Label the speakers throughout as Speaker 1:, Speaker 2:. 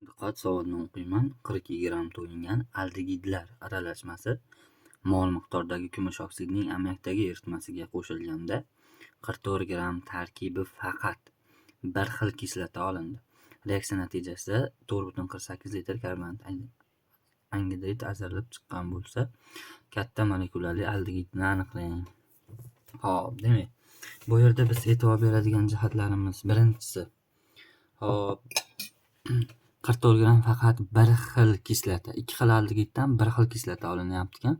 Speaker 1: Diqqat, savolni o'qiyman. 42 gramm to'yingan aldegidlar aralashmasi mol miqdordagi kumush oksidining ammiakdagi eritmasiga qo'shilganda 44 gramm tarkibi faqat bir xil kislota olindi. Reaksiya natijasida 4,48 litr karbonat angidrid ajralib chiqqan bo'lsa, katta molekulali aldegidni aniqlang. Xo'p, demak, bu yerda biz e'tibor beradigan jihatlarimiz birinchisi, xo'p, 44 gramm faqat bir xil kislota, ikki xil aldegiddan bir xil kislota olinyapti ekan.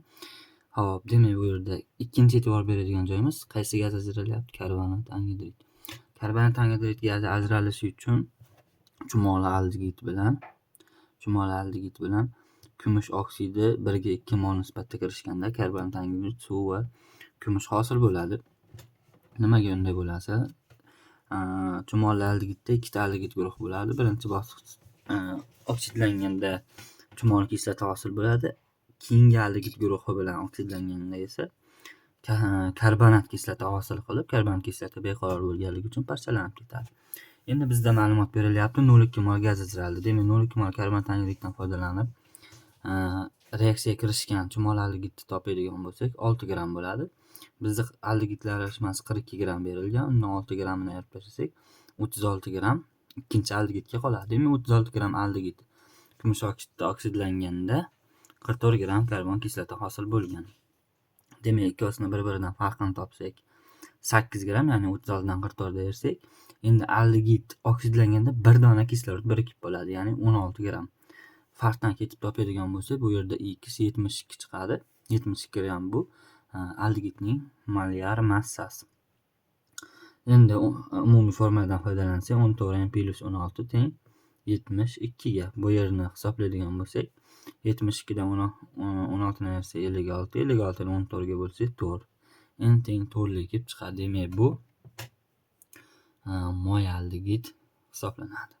Speaker 1: Xo'p, demak, bu yerda ikkinchi e'tibor beradigan joyimiz qaysi gaz ajralyapti? Karbonat angidrid. Karbonat angidrid gazi ajralishi uchun chumoli aldegid bilan kumush oksidi 1:2 mol nisbatda kirishganda karbonat angidrid, suv va kumush hosil bo'ladi. Nimaga unday bo'ladi? Chumoli aldegidda ikkita aldegid guruhi bo'ladi. Birinchi bosqich oksidlanganda chumoli kislota hosil bo'ladi. Keyingi aldegid guruhi bilan oksidlanganda esa karbonat kislota hosil qilib, karbonat kislota beqaror bo'lganligi uchun parchalanib ketadi. Endi bizda ma'lumot berilyapti, 0,2 mol gaz ajraldi. Demak, 0,2 mol karbonat angidriddan foydalanib, reaksiyaga kirishgan chumoli aldegidni topadigan bo'lsak, 6 gramm bo'ladi. Bizda aldegidlar aralashmasi 42 gramm berilgan. Undan 6 grammini ayirib tashlasak, 36 gramm ikkinchi aldegidga qoladi. Demak, 36 gramm aldegid kumush oksidda oksidlanganda 44 gramm karbon kislota hosil bo'lgan. Demak, ikkovsini bir-biridan farqini topsak, 8 gramm, ya'ni 36 dan 44 ayirsak, endi aldegid oksidlanganda bir dona kislorod birikib qoladi, ya'ni 16 gramm. Farqdan ketib topadigan bo'lsak, bu yerda x 72 chiqadi. 72 gramm bu aldegidning molyar massasi. Endi umumiy formuladan foydalansak, 14 m plyus 16 teng 72 ga. Bu yerni hisoblaydigan bo'lsak, 72 dan 16ni ayirsak 56, 56ni 14 ga bo'lsak 4. N teng 4 kelib chiqadi. Demak, bu moy aldegid hisoblanadi.